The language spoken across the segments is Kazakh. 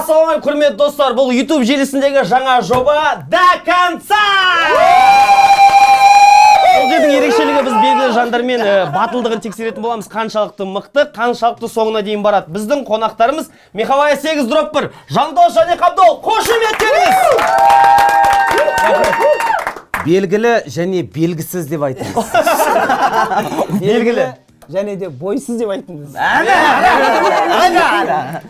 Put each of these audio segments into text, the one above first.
Ассалаумағалейкум, құрметті достар! Бұл YouTube желісіндегі жаңа жоба «До конца». Бұл жердің ерекшелігі: біз белгілі жандармен батылдығын тексеретін боламыз, қаншалықты мықты, қаншалықты соңына дейін барады. Біздің қонақтарымыз Меховая 8/1, Жандос және Қабдол, қошеметтеріңіз! Белгілі және белгісіз деп айтыңыз. Белгілі. Және де бойсыз деп айттыңыз.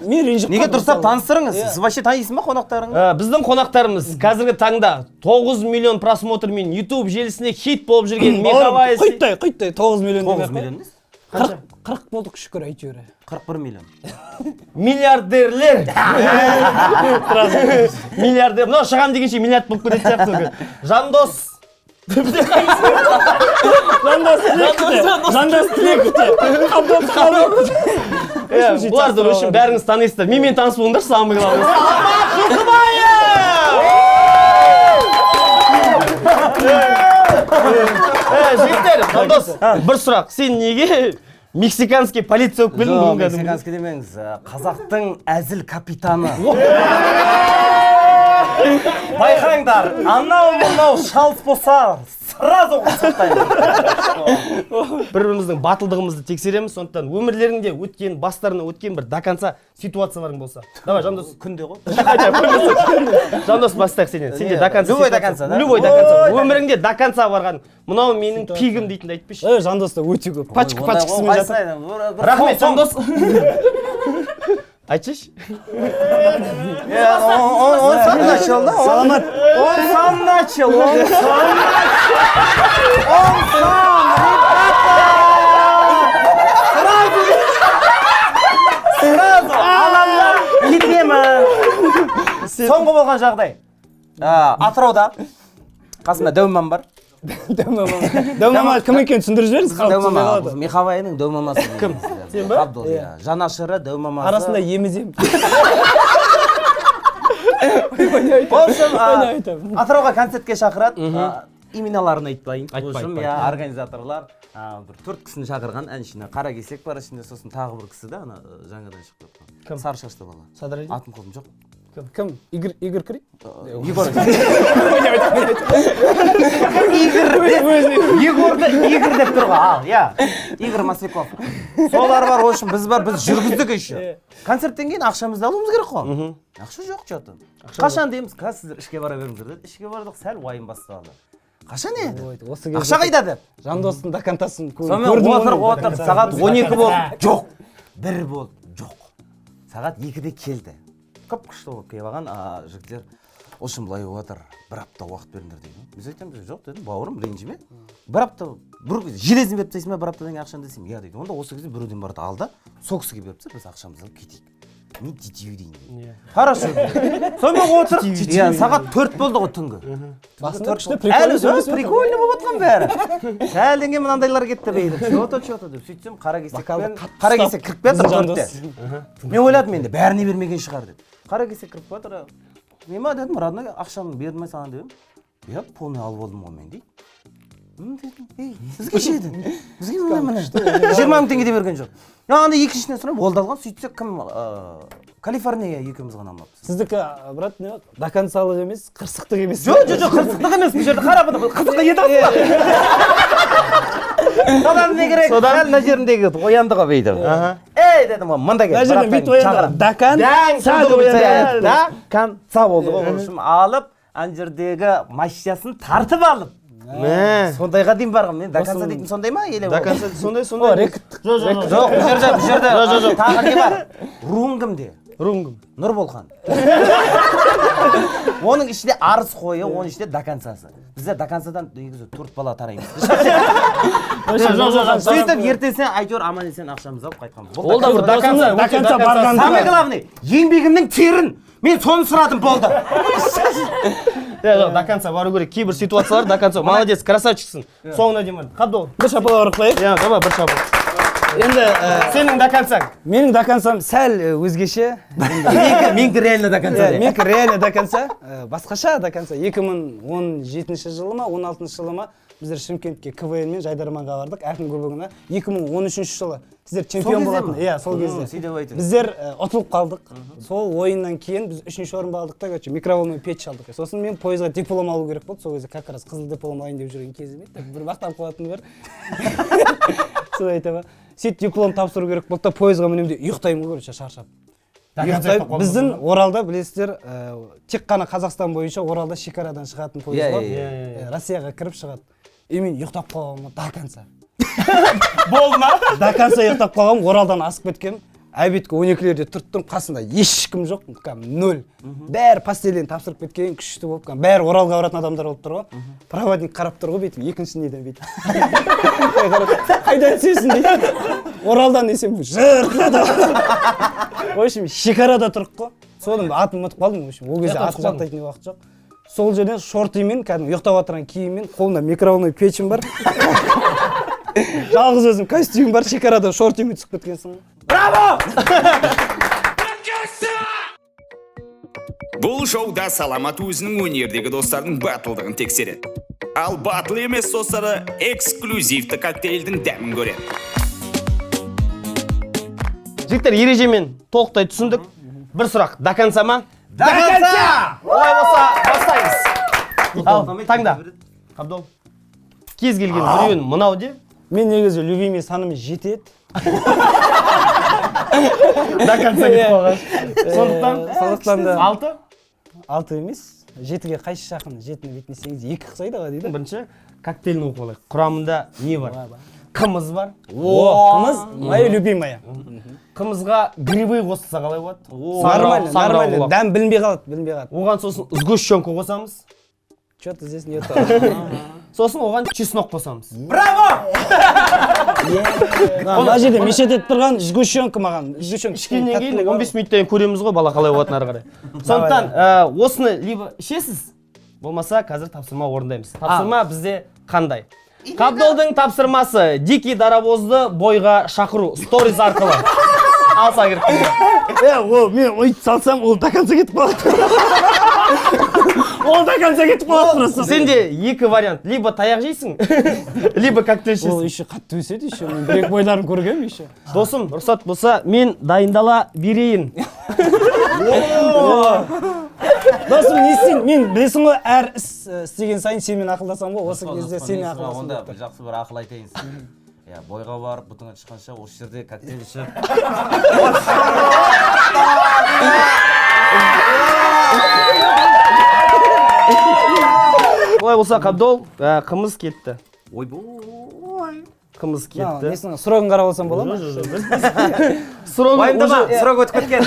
Мен ренжіп Неге? қалдым Дұрыстап мысалы. таныстырыңыз. Сіз вообще танисың ба қонақтарыңды? Біздің қонақтарымыз қазіргі таңда 9 миллион просмотрмен YouTube желісінде хит болып жүрген Меховая. Құйттай, құйттай, 9 миллион 9 демей ақ қой. миллион емес. 40, 40 болдық, шүкір, әйтеуір. 41 миллион. Миллиардерлер, миллиардер. Мынау шығамын дегенше миллиард болып кететін сияқты. Жандос. Жандос Тілековте, Жандос Тілековте, Қабдол Қалықов. Иә, бұларды, в общем, бәріңіз танисыздар. Менімен таныс болыңдаршы, самый главный. Алмат Жылқыбаев! Жігіттер, Жандос, бір сұрақ: сен неге мексиканский полиция болып келдің Жоқ, бүгін кәдімгі? Мексиканский демеңіз, қазақтың әзіл капитаны. Байқаңдар, анау мынау шалыс болса, сразу сақтаймын. Бір біріміздің батылдығымызды тексереміз, сондықтан өмірлеріңде өткен, бастарына өткен бір до конца ситуацияларың болса, давай, Жандос. Күнде ғой. Жандос, бастайық сенен. Сенде до конца Любой до ситуация. конца, да? Любой до конца, өміріңде до конца барған, мынау менің пигім дейтінді айтпайшы. Е, Жандоста өте көп, пачка пачкасымен жатыр. Рахмет, Жандос, айтсайшы. Он сам начал, да? Саламат. Он сам начал, он сам начал. Он сам, ребята! Сразу, сразу, аламын, кетемін. Соңғы болған жағдай. Атырауда қасымда дәу мамам бар. Дәу мама, дәу мама кім екенін түсіндіріп жіберіңіз, халық Дәу түсінбей мама қалады. Михавайның дәу мамасы. Кім? Сен ба? Қабдол, иә. Жанашыры, дәу мамасы. Арасында еміземін. В общем, Айтамын. Атырауға концертке шақырады. Именаларын айтпайын. Айтпа, В общем, айтпа. Иә, организаторлар бір төрт кісіні шақырған әншіні. Қара кесек бар ішінде, сосын тағы бір кісі да, ана жаңадан шығып жатқан. Кім? Сары шашты бала. Садраддин? Атын қойдым, жоқ. Кім? Игорь, Игорь Крид? Егор. Игорь. Егорды Игорь деп тұр ғой. Ал, иә. Игорь Масляков. Солар бар, в общем, біз бар, біз жүргіздік еще. Концерттен кейін ақшамызды алуымыз керек қой. Ақша жоқ что-то. Қашан дейміз, қазір сіздер ішке бара беріңіздер деді. Ішке бардық, сәл уайым басталды. Қашан еді? Ой, осы кезде Ақша қайда деп. Жандостың до концасын Сонымен көрдім ғой отыр, мен. отыр, сағат 12 болды. Жоқ. 1 болды. Жоқ. Сағат 2-де келді. Көп күшті болып келіп алған, жігіттер, в общем, былай болып жатыр, бір апта уақыт беріңдер дейді. Біз айтамыз, жоқ дедім, бауырым, ренжіме. Бір апта, бір железный беріп тастайсың ба бір аптадан кейін ақшаны десем, иә дейді. Онда осы кезде біреуден барады ал да, сол кісіге беріп таста, біз ақшамызды алып кетейік. Мен тетиу дейін дейді. Хорошо. Сонымен отыр. Иә, сағат 4 болды ғой түнгі. Басында күшті, Әлі прикольно жоқ, сөйлесіп. Прикольно болып жатқан бәрі. Сәлден кейін мынандайлар кетті бейді. Че-то, че-то деп. Сөйтсем, қара Бокалды кесекпен, қатты қара ұстап, кесек кіріп келатыр біздің. 4-те. Мен ойладым, енді бәріне бермеген шығар деп. Қара кесек кіріп келатыр. Не ма дедім, родной, ақшаны бердім ма саған дедім. Иә, полный алып алдым ғой мен дейді. Дедім, ей, бізге ше дедім. Бізге міне міне. 20 000 теңге де берген жоқ. Анда екіншісінен сұраймын, ол да алған. Сөйтсек, кім, Калифорния екеуміз ғана алмаппыз. Сіздікі, брат, не, до концалық емес, қырсықтық емес. Жоқ, жоқ, жоқ, қырсықтық емес. Бұл жерде қара, бұны қызыққа ете алсың ба? Содан не керек? Содан? Сәл мына жеріндегі оянды ғой бүйтіп. Ей, дедім ғой, мында кел. Мына жерден бүйтіп оянды. До конца деп оянды. До конца болды ғой. В общем, алып, ана жердегі машинасын тартып алып. Мә. Сондайға дейін барғанмын. Мен до конца дейтін сондай ма или? До конца сондай, сондай. О, рэкет. Жоқ, жоқ, жоқ. Жоқ, бұл жерде Жоқ, жоқ, жоқ. тағы не бар? Руың кімде? Руың кім? Нұрболхан. Оның ішінде арыз қойы, оның ішінде до концасы. Бізде до концадан негізі төрт бала тараймыз. Жоқ, жоқ, жоқ. Сөйтіп ертесіне әйтеуір аман есен ақшамызды алып қайтқанбыз. Ол да бір до конца, До конца барған. Самый главный, еңбегімнің терін. Мен соны сұрадым, болды. Иә, жоқ, до конца бару керек. Кейбір ситуациялар до конца. Молодец, красавчиксің. Соңына дейін бардың. Қабдол. Бір шапалақ ұрып қояйық. Иә, давай бір шапалақ. Енді Сенің до конца. Менің до концам сәл өзгеше. Менікі реально до конца. Иә, менікі реально до конца. Басқаша до конца. 2017 жылы ма, 16 жылы ма, біздер Шымкентке КВН мен Жайдарманға бардық, әкім кубогына. 2013 жылы сіздер чемпион Кезде болатын. ма? Иә, сол кезде. Сөйтіп айтың. Біздер ұтылып қалдық. Сол ойыннан кейін біз үшінші орын алдық та, короче, микроволновый печь алдық. Сосын мен пойызға диплом алу керек болды. Сол кезде как раз қызыл диплом алайын деп жүрген кезім еді. Бір мақтанып қалатын бар. Солай айтамын. Сөйтіп диплом тапсыру керек болды да, пойызға мінемін де ұйықтаймын ғой, короче, шаршап. Ұйықтаймын. Біздің Оралда білесіздер, тек қана Қазақстан бойынша Оралда шекарадан шығатын пойыз Иә, бар. иә, Иә, Россияға кіріп шығады. И мен ұйықтап қалғанмын до конца. Болды ма? До конца ұйықтап қалғанмын, Оралдан асып кеткенмін. Обедке 12-лерде тұрып тұрмын, қасымда ешкім жоқ, кәдімгі ноль. Бәрі постелін тапсырып кеткен, күшті болып, кәдімгі бәрі Оралға баратын адамдар болып тұр ғой. Проводник қарап тұр ғой бүйтіп, екінші неден бүйтіп. Қарап, қайдан түсесің дейді. Оралдан десем, жырқ. В общем, шекарада тұрық қой. Соның атын ұмытып қалдым, в общем, ол кезде атын жаттайтын уақыт жоқ. Сол жерден шортимен, кәдімгі ұйықтап отырған киіммен, қолымда микроволновый печім бар. Жалғыз өзім костюм бар, шекарадан шортимен түсіп кеткенсің ғой. Бұл шоуда Саламат өзінің өнердегі достарының батылдығын тексереді. Ал батыл емес достары эксклюзивті коктейльдің дәмін көреді. Жігіттер, ережемен толықтай түсіндік. Бір сұрақ, до конца ма? До конца! Олай болса, бастаймыз. Ал, таңда. Қабдол. Кез келген біреуін мынау де. Мен негізі любимый саным жетеді. До конца кетіп қалған. Сондықтан Сондықтан да алты. Алты емес, жетіге қайсы жақын? Жетіні бүйтмесеңіз екі ұқсайды ғой дейді. Бірінші коктейлін оқып алайық. Құрамында не бар? Қымыз бар. О, қымыз моя любимая. Қымызға грибы қосылса қалай болады? Нормально, Саңырауқұлақ. нормально. Дәм білінбей қалады, білінбей қалады. Оған сосын сгущенка қосамыз. Что-то здесь не то. Сосын оған чеснок қосамыз. Мына жерде мешет етіп тұрған сгущенка маған. Сгущенка Ішкеннен кейін 15 минуттан кейін көреміз ғой, бала қалай болатынын ары қарай. Сондықтан осыны либо ішесіз, болмаса қазір тапсырма орындаймыз. Тапсырма бізде қандай? Қабдолдың тапсырмасы: дикий дарабозды бойға шақыру сторис арқылы. Алса керек. Е, ол мен өйтіп салсам, ол до конца кетіп қалады. Ол до конца кетіп қалады просто. Сенде екі вариант: либо таяқ жейсің, либо коктейль Ол ішесің. еще қатты өседі еще. Мен бір екі бойларын көргенмін еще. Досым, рұқсат болса, мен дайындала берейін. Досым, не істейін? Мен білесің ғой, әр іс істеген сайын сенімен ақылдасамын ғой. Осы кезде сенімен ақылдасам. Онда бір жақсы бір ақыл айтайын сізге. Иә, бойға барып, бұтыңа шыққанша осы жерде коктейль ішіп. Олай болса, Қабдол, қымыз кетті. Ойбой. Қымыз кетті. Несін, срогын қарап алсам бола ма? Срогын Уайымдама, уже срок өтіп кеткен.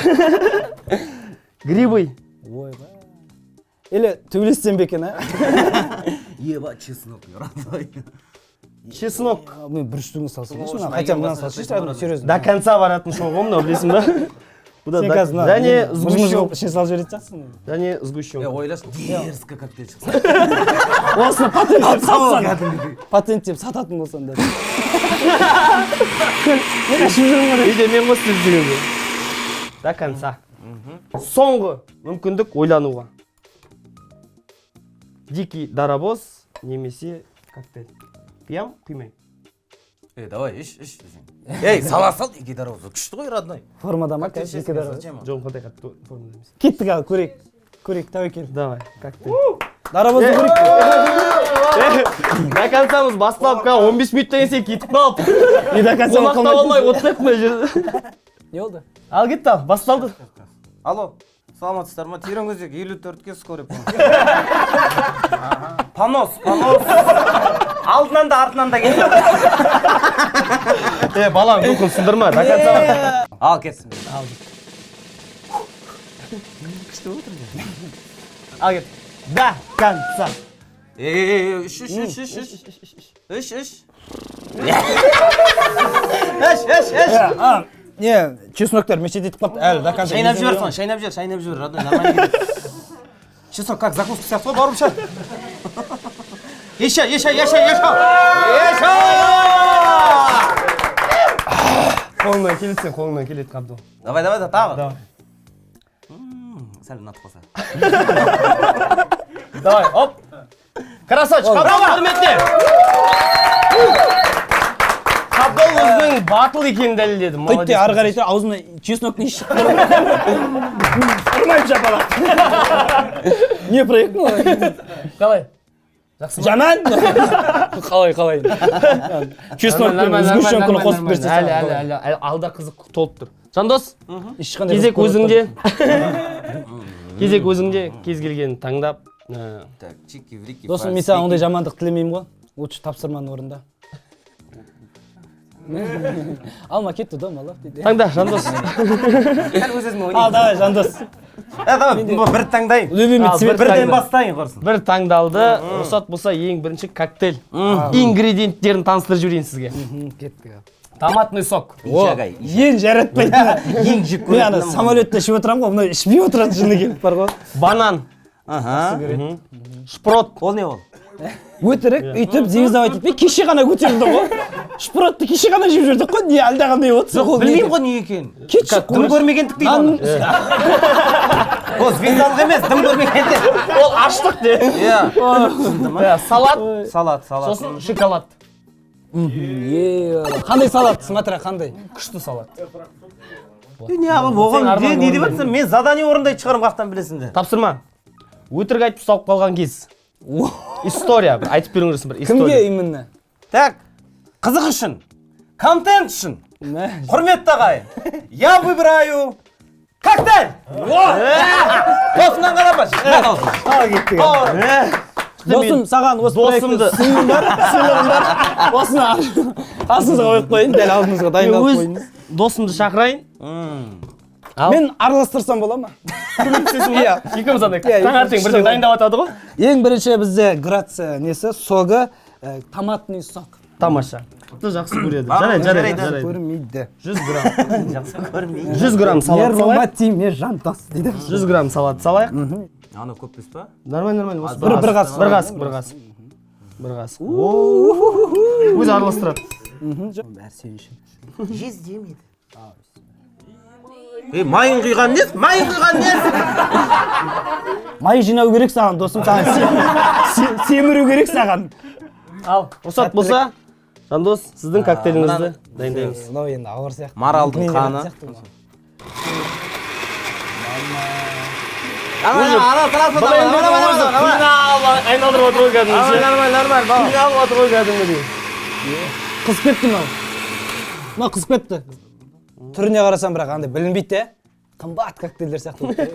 Грибы. Ойбай. Или төбелестен бе екен, а? Еба, чеснок, родной. Чеснок. Мен бір штугін салсам, Сол мына үшін хотя бы мынаны әйел салсайшы, басына серьезно. До конца баратын шоу ғой мынау, білесің ба? Бұда Сен қазір мына және мыж-мыж сгущен қылып ішіне салып жіберетін сияқтысың. Және Е, сгущенка. ойлашы, дерзко коктейль шықса. Осыны патенттеп сатсаң. Патенттеп сататын болсаң да. Мен ашып жүрмін ғой. Үйде мен ғой істеп жүргенде. До конца. Соңғы мүмкіндік ойлануға. Дикий дарабоз немесе коктейль. Пьям, құймаймын. Ей, давай, іш, іш десең. Ей, сала сал, екі дарабоз. Күшті ғой, родной. Формада ма Коктейль қазір ішесің, екі дарабоз? зачем? Жоқ, қандай қатты формада емес. Кеттік ал, көрейік. Көрейік, тәуекел. Давай, коктейль. Дарабозды көрейік. До концамыз басталып, қазір 15 минуттан кейін сен кетіп қалып. И до конца Қонақтап алмай отырайық мына жерде. Не болды? Ал кетті, ал, басталды. Алло, саламатсыздар ма? Тереңөзек 54-ке скорый помощь. Понос, понос. Алдынан да, артынан да келді. Е, балам, рухын сындырма, до конца. Ал, кетсін. Ал кет. До конца. Ей, ей, ей, үш, үш, үш, үш, үш. Үш, үш. Үш, үш, үш. А, не, чесноктар мешет етіп қалыпты әлі до конца. Шайнап жібер соны, шайнап жібер, шайнап жібер, родной, нормально кетеді. Чеснок, как закуска сияқты ғой, бауырым, ше. Еще, еще, еще, еще. Еще! Қолыңнан келеді, сен қолыңнан келеді, Қабдол. Давай, давай, тағы. Давай. Сәл ұнатып қалса. Давай, оп. Красавчик, Қабдол құрметте. Қабдол өзінің батыл екенін дәлелдеді. Қойт те ары қарай аузымнан чеснок не шығып тұр. Ұрмаймын шапалақ. Не проект мынау? Қалай? Жақсы ма? Жаман. Қалай, қалай? Чеснок пен сгущенканы қосып берсе. Әлі, әлі, әлі, әлі алда қызық толып тұр. Жандос, Ешқандай кезек қызық өзіңде. Кезек өзіңде, кез келгенін таңдап. Так, чики, врики. Досым, мен саған ондай жамандық тілемеймін ғой. Лучше тапсырманы орында. Алма кетті да, малап дейді. Таңда, Жандос. Сәл өз өзіме Ал, давай, Жандос. Давай, бір таңдайын. Любимый Ал, цвет. бір Бірден таңда. бастайын құрсын. Бір таңдалды. Рұқсат болса, ең бірінші коктейль. Ингредиенттерін таныстырып жіберейін сізге. Кеттік. Томатный сок. Ишагай. Ең жаратпайтын. Ең жек Мен ана көретінім. самолетте ішіп отырамын ғой, мына ішпей отырады жыны келіп бар ғой. Банан. Аха. Шпрот. Ол не ол? Өтірік өйтіп звездовать етпей кеше ғана көтерілді ғой. Шпротты кеше ғана жеп жүрдік қой, не алдағандай отырсың ол. Білмеймін ғой не екенін. Кетші. Дым көрмегендік дейді оны. Ол звездалық емес, дым көрмегендік. Ол аштық де. Иә. Иә, салат, Салат, салат. сосын шоколад. Қандай салат? Смотря қандай. Күшті салат. Не ағып оған не не деп жатсың? Мен задание орындайтын шығармын, қаяқтан білесіңдер? Тапсырма. Өтірік айтып ұсталып қалған кез. История бір айтып беріңіздерші бір Кімге история. именно? Так, қызық үшін, контент үшін, құрметті ағайын, я выбираю коктейль! Досымнан қарапа. Ал, кеттік. Досым, саған осы Досымды. проектті сыйым бар, сыйлығым бар. Осыны қасыңызға қойып қояйын, дәл алдыңызға дайындалып Өз қойыңыз. досымды шақырайын. Ал. Мен араластырсам бола ма? Иә, екеуміз андай Иә, таңертең бірден дайындап жатады ғой. Ең бірінші бізде Грация несі, согы, томатный сок. Тамаша. Жақсы көреді. Жарайды, жарайды, жарайды. Көрмейді. 100 грамм. Жақсы көрмейді. 100 грамм салат салайық. Нервыма тиме, Жандос дейді. 100 грамм салат салайық. Ана көп емес па? Нормально, нормально. Осы Бір қасық. Бір қасық, бір қасық. Бір қасық. Өзі араластырады. Бәрі сен үшін. Жездемейді. Ей, майын құйған несі? Майын құйған несі? Май жинау керек саған, досым, саған семіру керек саған. Ал, рұқсат болса, Жандос, сіздің коктейліңізді дайындаймыз. Мынау енді ауыр сияқты. Маралдың Мен қаны. сияқты мынау. Қиналып айналдырып отыр ғой кәдімгі. Нормально, нормально, бала. Қиналып отыр ғой кәдімгідей. Қызып кетті мынау. Мынау қызып кетті. Түріне қарасам бірақ андай білінбейді де. Қымбат коктейльдер сияқты болып тұр.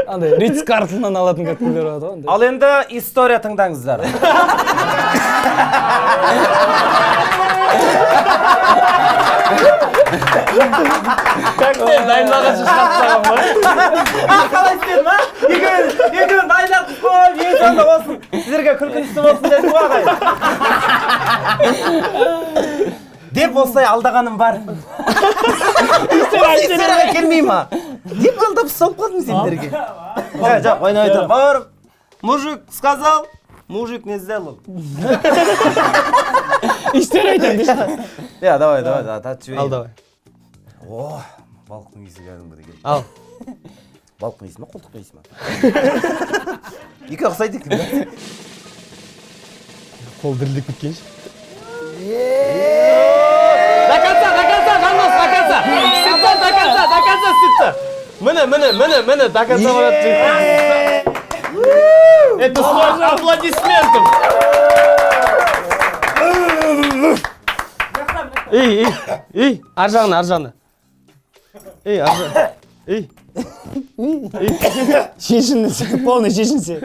Андай Ритц Карлтоннан алатын коктейльдер болады ғой андай. Ал енді история тыңдаңыздар. Коктейль дайындалғанша шығарып тастаған ғой. Қалай істедім, а? Екеуін дайындап қойып, ең соңында болсын. Сіздерге күлкінішті болсын дедім ғой, ағай. Деп осылай алдағаным бар. Осы историяға келмей ма? Деп алдап ұсталып қалдым сендерге. Жоқ, ойнап айтамын. Бауырым, мужик сказал, мужик не сделал. История айтамын дейсің. Иә, давай, давай, давай, татып жіберейін. Ал, давай. О, балықтың иісі кәдімгідей келді. Ал. Балықтың иісі ма, қолтықтың иісі ма? Екеуі ұқсайды екен. Қол дірілдеп кеткенші. До конца, до конца, Жандос, до конца. Істеп до конца, до конца істепті. Міне, міне, міне, міне, до конца барады жігіт. Это с аплодисментом. Ей, ей, ей, ар жағына, ар жағына. Ей, ар жағына. Ей. Шешінсе, полный шешінсе.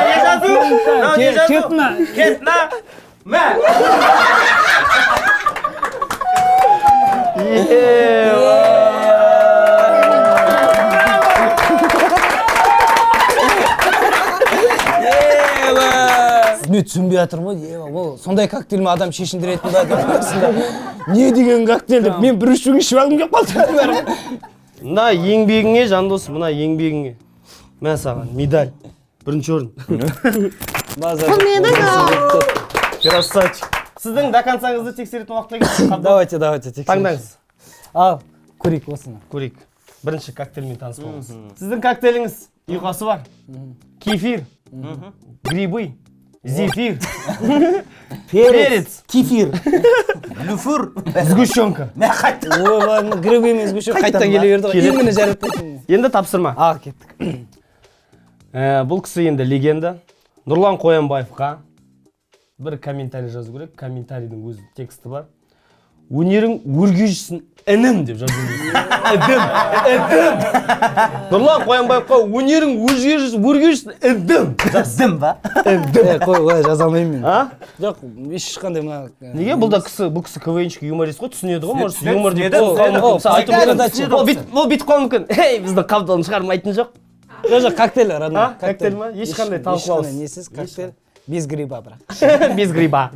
Не жазу? Мынау не жазу? Кет мына. Кет мына. Мә. Мен түсінбей жатырмын ғой, е, ол сондай коктейль ме адам шешіндіретін ба деп басында. Не деген коктейль деп мен бір үшін ішіп алғым келіп қалды. Мына еңбегіңе, Жандос, мына еңбегіңе. Мә саған медаль. Бірінші орын. Красавчик. Сіздің до концаңызды тексеретін уақытқа келдік. Давайте, давайте, тексерейік. Таңдаңыз. Ал, көрейік осыны. Көрейік. Бірінші коктейльмен таныс боламыз. Сіздің коктейліңіз ұйқасы бар. Кефир, грибы, зефир, перец, Кефир. Люфур. Сгущенка. Мә қайта. Ой, грибы мен сгущенка қайтадан келе берді ғой. Именно жаратпайтын. Енді тапсырма. Ал, кеттік. Бұл кісі енді легенда. Нұрлан Қоянбаевқа бір комментарий жазу керек. Комментарийдің өз тексті бар. Өнерің өрге жүзсін, інім деп жазу керек. Інім, інім. Нұрлан Қоянбаевқа өнерің өрге жүзсін, інім. Дым ба? Інім. Қой, олай жаза алмаймын мен. А? Жоқ, ешқандай мына... Неге бұл да кісі, бұл кісі КВНщик юморист қой, түсінеді ғой, может, юмор деп. Ол бүйтіп қалуы мүмкін. Ей, біздің Қабдолын шығармайтын жоқ. Жоқ, коктейль, родной. Коктейль ма? Ешқандай талқылаусыз. Ешқандай несіз, коктейль. Без гриба, бірақ. Без гриба.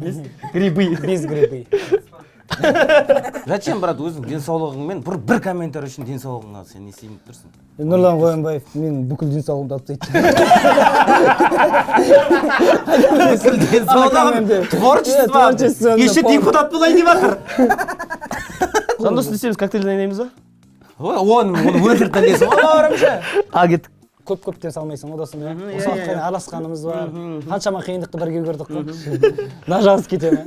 Грибы. Без грибы. Зачем, брат, өзің денсаулығыңмен бір комментарий үшін денсаулығыңа сен не істейін деп тұрсың? Нұрлан Қоянбаев менің бүкіл денсаулығымды алып тастайды. Бүкіл денсаулығым, творчество. Еще депутат болайын деп жатыр. Жандос, не істейміз, коктейль дайындаймыз ба? Ой, оны өтірік дайындайсың ғой, бауырым ше. Ал кеттік. Көп-көптен салмайсың ғой, досым, иә? Осы уақытқа дейін араласқанымыз бар. Қаншама қиындықты бірге көрдік қой. Нажалыс кете ме?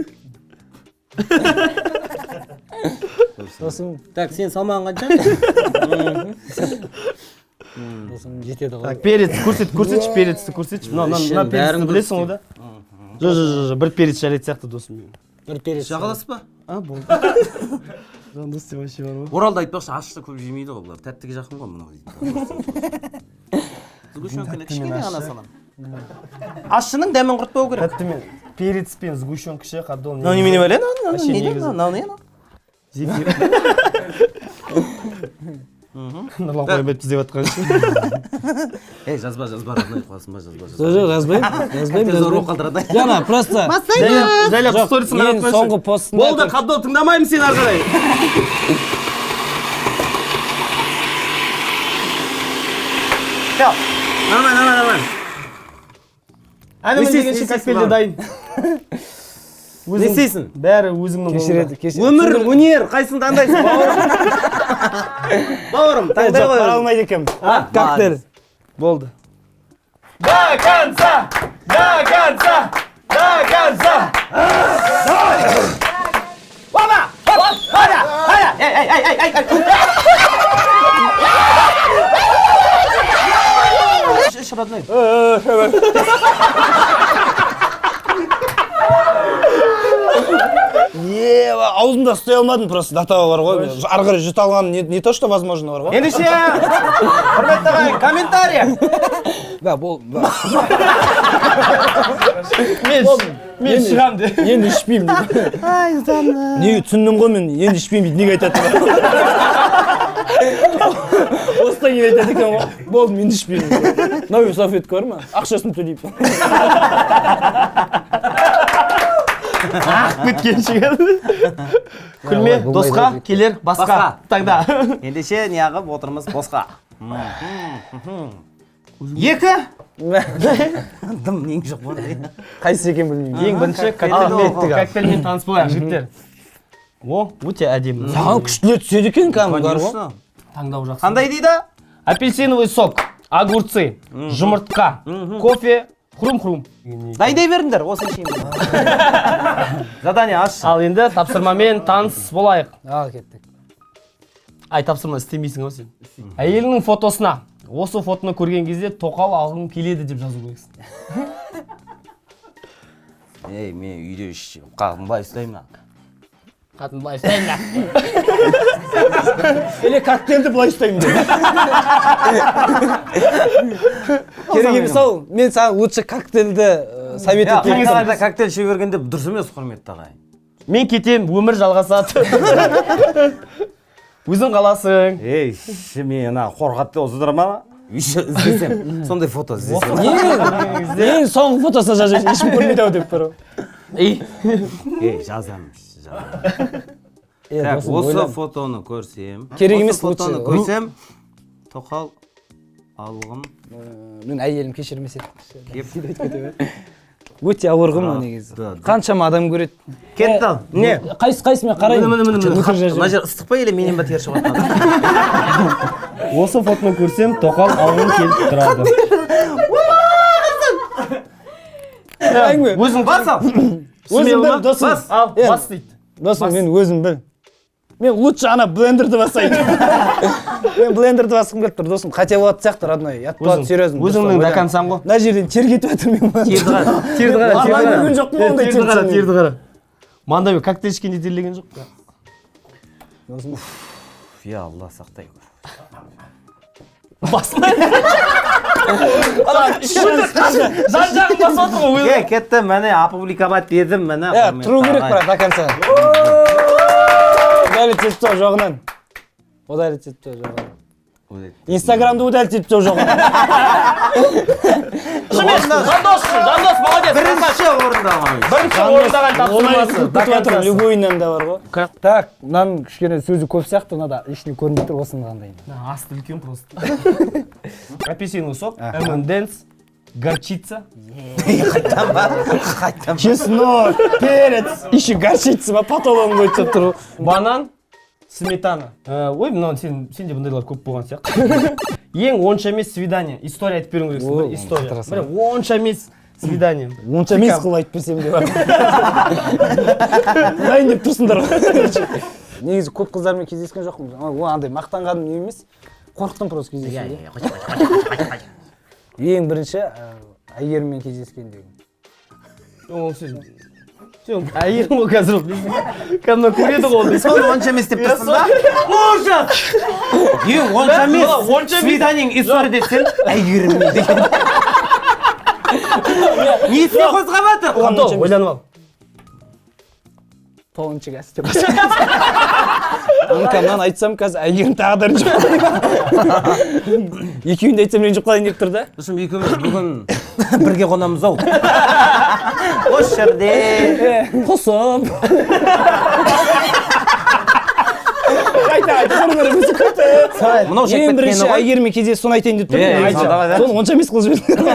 Досым. Так, сен салмағың қанша? Досым жетеді ғой. Так, перец, көрсет, көрсетші, перецті көрсетші. Мына перецті білесің ғой да? Жоқ, жоқ, жоқ, бір перец жарайды сияқты, досым. Бір перец. Жағаласыз ба? А, болды. Жандос деп вообще бар ғой. Оралда айтпақшы, ащы көп жемейді ғой бұлар. Тәттіге жақын ғой мынау дейді. Сгущенканы кішкене ғана саламын. Ащының дәмін құртпау керек. Тәттімен перец пен сгущенка ше, Қабдол. Мынау немене бәле? Мынау не де? Мынау не? Зефир. Нұрлан Қоянбаев іздеп жатқан ше. Ей, жазба, жазба, родной, қуасың ба, жазба, жазба. Жоқ, жазбаймын, жазбаймын. Зор болып қалдырады. Жаңа, просто. Бастаймыз. Жайлап сторисін Ең соңғы постында. Болды, Қабдол, тыңдамаймын сені ары қарай. Нормально, нормально, нормально. Әнімін дегенше коктейль де дайын. Не істейсің? Бәрі өзіңнің қолыңда. Кешіреді, кешіреді. Өмір, өнер, қайсысын таңдайсың, бауырым? Бауырым, таңдай ғой. Бара алмайды екенмін. Коктейль. Болды. До конца! До конца! До конца! Опа! Опа! Ада! Ада! Эй, эй, эй, эй, эй! Іш, родной. Е, аузымда ұстай алмадым, просто датава бар ғой. Ары қарай жұта алғаным не то, что возможно бар ғой. Ендеше, құрметті ағайын, комментарий. Да, бол. Мен шығам де. Енді ішпеймін дейді. Ай, жаным. Неге түсіндім ғой мен, енді ішпеймін дейді, неге айтады? Осыдан кейін айтады екен ғой. Болды, мен ішпеймін. Мынау салфетка бар ма? Ақшасын төлеймін. Ақ біткен шығар. Күлме, досқа, келер, басқа. Таңда. Ендеше, неғып отырмыз босқа. Екі. Дым нең жоқ болды. Қайсысы екенін білмеймін. Ең бірінші коктейльмен таныс болайық, жігіттер. О, өте әдемі. Саған күштілер түседі екен кәдімгі бар ғой. Таңдау жақсы. Қандай дейді? Апельсиновый сок, огурцы, жұмыртқа, кофе, хрум-хрум. Дайындай беріңдер, осы ішейін. Задание аш. Ал енді тапсырмамен таныс болайық. Ал кеттік. Ай, тапсырма істемейсің ау сен. Әйеліңнің фотосына, осы фотоны көрген кезде тоқал алғым келеді деп жазу керексің. Ей, мен үйде қатын былай ұстаймын. Қатын былай ұстаймын. Или коктейльді былай ұстаймын деп. Керек емес ау, мен саған лучше коктейльді совет етемін. Қайтарда коктейль іше бергенде дұрыс емес, құрметті ағайын. Мен кетем, өмір жалғасады. Өзің қаласың. Ей, мен ана қорқады деп отырмын ма? Еще іздесем, сондай фото іздесем. Ең соңғы фотосына жазып, ешкім көрмейді ау деп тұр. Ей, Ей, жазамын, жазамын. Так, осы фотоны көрсем. Керек емес, Осы фотоны лучше. көрсем, тоқал алғым Мен әйелім кешірмес еді. кеп. Өте ауыр ғой мынау негізі. Да, да. Қаншама адам көреді. Кетті ал. Не? Қайсы мен қарайын. Міне, міне, міне. Өтірік жазып Мына жер ыстық па или менен ба тер шығып жатқан? Осы фотоны көрсем, тоқал алғым келіп тұрады. Әңгіме. Өзің Бас ал. Өзің біл, досым. Бас, ал, Енді. бас дейді. Досым, мен өзім біл. Мен лучше ана блендерді басайын. Мен блендерді басқым келіп тұр, досым. Қате болатын сияқты, родной. Ұят болады, серьезно. Өзіңнің до концаң ғой. Мына жерден тер кетіп жатыр мен. Терді қара. Терді қара, терді Арнайы қара. көрген жоқпын ғой ондай Терді қара, терді. терді қара. Манда мен коктейль ішкенде терлеген жоқ. Досым, Я Алла сақтай көр. Басына. Жан жағын басып отыр ғой. Е, кетті, міне опубликовать дедім, міне. Е, тұру керек, бірақ до конца. Удалить етіп тастау жоғынан. Удалить етіп тастау жоғынан. Инстаграмды удалить етіп тастау жоғынан. Жандос, Жандос, молодец. Бірінші орындаған. Бірінші орындаған тапсырмасы. До конца. Любойынан да бар ғой. Так, мынаның кішкене сөзі көп сияқты, мынада ештеңе көрінбей тұр, осыны қандай. Асты үлкен просто. Апельсиновый сок, M&M's, горчица. Қайтам. Чеснок, перец, еще горчица ма, потолон қойып тастап тұр ғой. Банан, сметана. Ой, мынау сенде бұндайлар көп болған сияқты. Ең онша емес свидание. История айтып беруің керексің. Ой, Бір история. қатырасың. Бір онша емес свидание. Онша емес қылып айтып берсем деп. Дайын деп тұрсыңдар ғой. Негізі көп қыздармен кездескен жоқпын. Ол андай мақтанғаным не емес. Қорықтым просто кездесуге. Ең бірінші Әйгеріммен кездескен деген. Ол сен әйелің ғой қазір. Кәдімгі көреді ғой ол. Соны онша емес деп тұрсың ба? Ужас! Ең онша емес. Онша емес. Свиданиең история десең, Әйгеріммен деген. Несіне қозғап жатыр? Қабдол, ойланып ал. Тоғызыншы класс деп. Мүмкін мынаны айтсам қазір Әйгерім тағы да ренжіп қалайын. Екеуін де айтсам ренжіп қалайын деп тұр да. Досым, екеуміз бүгін бірге қонамыз ау. Осы жерде. Қосып. Қайта қайта бір-бірімізді. Мынау Ең шекпет бірінші мені ғой. Әйгеріммен кездесіп соны айтайын деп тұрмын. Е, Айтшы. давай, давай. Соны онша емес қылып жібердің.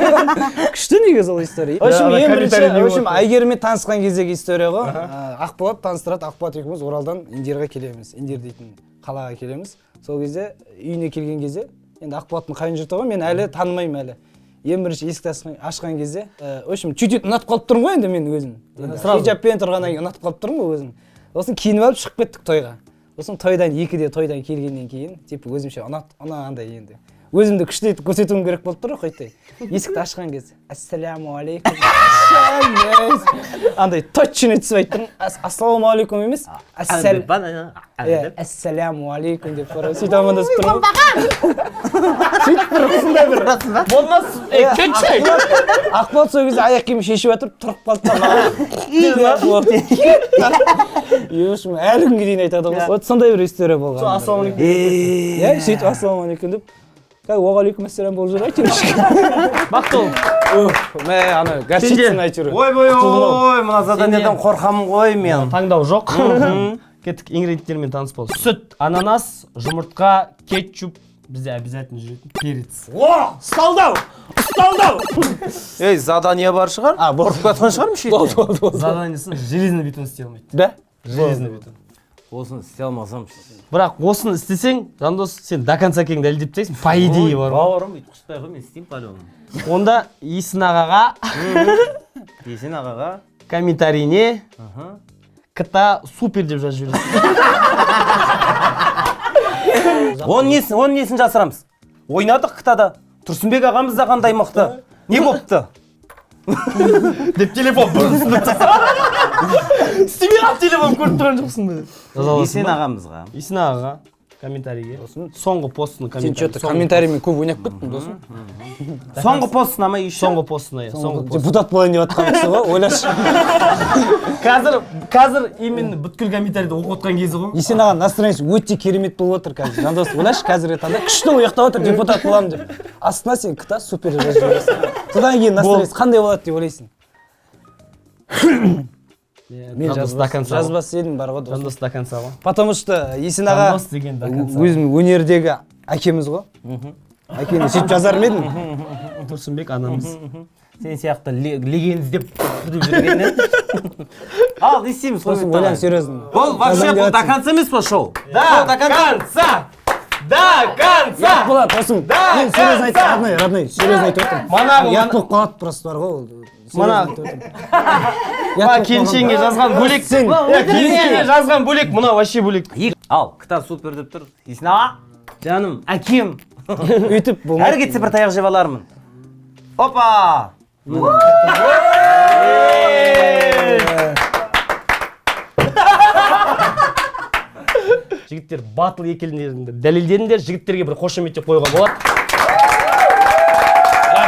Күшті негізі ол история. В общем, ана ең бірінші, комментарий не в общем, болды? Әйгеріммен танысқан кездегі история ғой. Ақболат таныстырады, Ақболат екеуміз Оралдан Индирға келеміз. Индир дейтін қалаға келеміз. Сол кезде үйіне келген кезде, енді Ақболаттың қайын жұрты ғой, мен әлі танымаймын әлі. Ең бірінші есікті ашқан кезде, в общем, чуть-чуть ұнатып қалып тұрмын ғой енді мен өзім. Енді Сразу. Хиджабпен тұрғаннан кейін ұнатып қалып тұрмын ғой өзім. Сосын киініп алып шығып кеттік тойға. Сосын тойдан екіде тойдан келгеннен кейін, типа өзімше ұнат, ұнағандай енді. Өзімді күшті етіп көрсетуім керек болып тұр ғой қойтай. Есікті ашқан кезде, ассаляму алейкум. Андай точно түсіп айтып тұрмын. Ассалаумағалейкум емес. Иә, ассаляму алейкум деп барып сөйтіп амандасып тұрмын. Сөйтіп бір осындай бір Болмас, ей, кетші. Ақболат сол кезде аяқ киімін шешіп жатып тұрып қалды да маған. И, в общем, әлі күнге дейін айтады ғой. Вот сондай бір история болған. Ассалаумағалейкум. Иә, сөйтіп ассалаумағалейкум деп. Қазір уағалейкум ассалам болып жүр әйтеуір. Бақытол. Мә, ана горчицаны әйтеуір. Ой, ой, ой, мына заданиедан қорқамын ғой мен. Таңдау жоқ. Кеттік, ингредиенттермен таныс бол. Сүт, ананас, жұмыртқа, кетчуп, бізде обязательно жүретін перец. О, ұсталды-ау! Ұсталды-ау! Ей, задание бар шығар? А, болды. Қорқып жатқан шығармын шетінен. Болды, болды, болды. Заданиесін железный бетон істей алмайды. Да? Железный бетон. Осыны істей алмасам. Бірақ осыны істесең, Жандос, сен до конца екеніңді дәлелдеп тастайсың. По идее бар ғой. Бауырым, өйтіп құспай ғой, мен істеймін по-любому. Онда Есін ағаға Есен ағаға. комментарийне КТА супер деп жазып жібересің. Оның несін жасырамыз? Ойнадық КТАда. Тұрсынбек ағамыз да қандай мықты. Не болыпты? Деп телефон бұрын істемей қалды, телефон көріп тұрған жоқсың ба деп. Жаза аласың Есен ба? ағамызға. Есен ағаға комментарийге. Соңғы постының Сен комментарий. что-то комментариймен көп ойнап кеттің, досым. Соңғы постына ма еще? Соңғы постына, иә, соңғы пост. Депутат болайын деп жатқан кісі ғой, ойлашы. Қазір именно бүткіл комментарийді оқып отқан кезі ғой. Есен аға настроениесі өте керемет болып отыр қазір. Жандос, ойлашы, қазіргі таңда күшті ұйықтап отыр, депутат боламын деп. Астына сен КТА супер деп жазып жібересің. Содан кейін настроениесі қандай болады деп ойлайсың? Мен Жандос до конца ғой. Жазбас едім бар ғой, досым. Жандос до конца ғой. Потому что Есен аға Жандос деген до конца. өзім өнердегі әкеміз ғой. Әкені сөйтіп жазар ма едім? Тұрсынбек анамыз. Сен сияқты леген іздеп деп жүргеннен. Ал не істейміз? Сосын Құрметті ойлан, ағайын? серьезно. Бұл вообще, Жазайын бұл деп до жатсың. конца емес па шоу? До конца! До конца! Ұят болады, досым. Мен серьезно айтып, родной, родной, серьезно айтып отырмын. Ұят болып қалады просто бар ғой ол. Серьезно айтып отырмын. Ұят Мына болып келіншегіңе қалған. жазған бөлек. Сен Иә, келіншегіңе жазған бөлек, мына вообще бөлек. Ал кітап супер деп тұр. Есен аға, жаным, әкем. Өйтіп болмайды. Әрі кетсе, бір таяқ жеп алармын. Опа! Жігіттер, батыл екендеріңді дәлелдедіңдер. Жігіттерге бір қошеметтеп қоюға болады.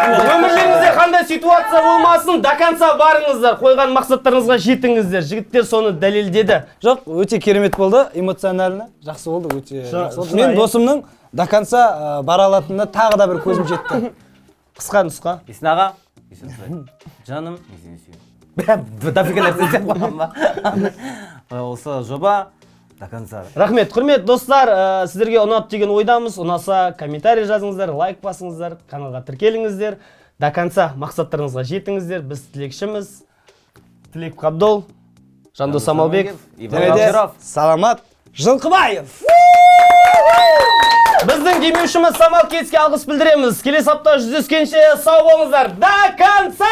Өмірлеріңізде қандай ситуация болмасын, до конца барыңыздар, қойған мақсаттарыңызға жетіңіздер. Жігіттер соны дәлелдеді. Жоқ, өте керемет болды, эмоционально жақсы болды, өте жақсы болды. Шынайы. Мен досымның до конца бара алатынына тағы да бір көзім жетті. Қысқа нұсқа. Есен аға, Есен сұрайды. Жаным, мен сені сүйемін. Дофига нәрсе істеп қойған ба? Осы жоба до конца. Рахмет, құрметті достар, сіздерге ұнады деген ойдамыз. Ұнаса, комментарий жазыңыздар, лайк басыңыздар, каналға тіркеліңіздер. До конца мақсаттарыңызға жетіңіздер. Біз тілекшіміз. Тілек Қабдол, Жандос Самалбеков. Иван Және де Овчаров. Саламат Жылқыбаев. Біздің демеушіміз Самал Кетске алғыс білдіреміз. Келесі апта жүздескенше сау болыңыздар. До конца!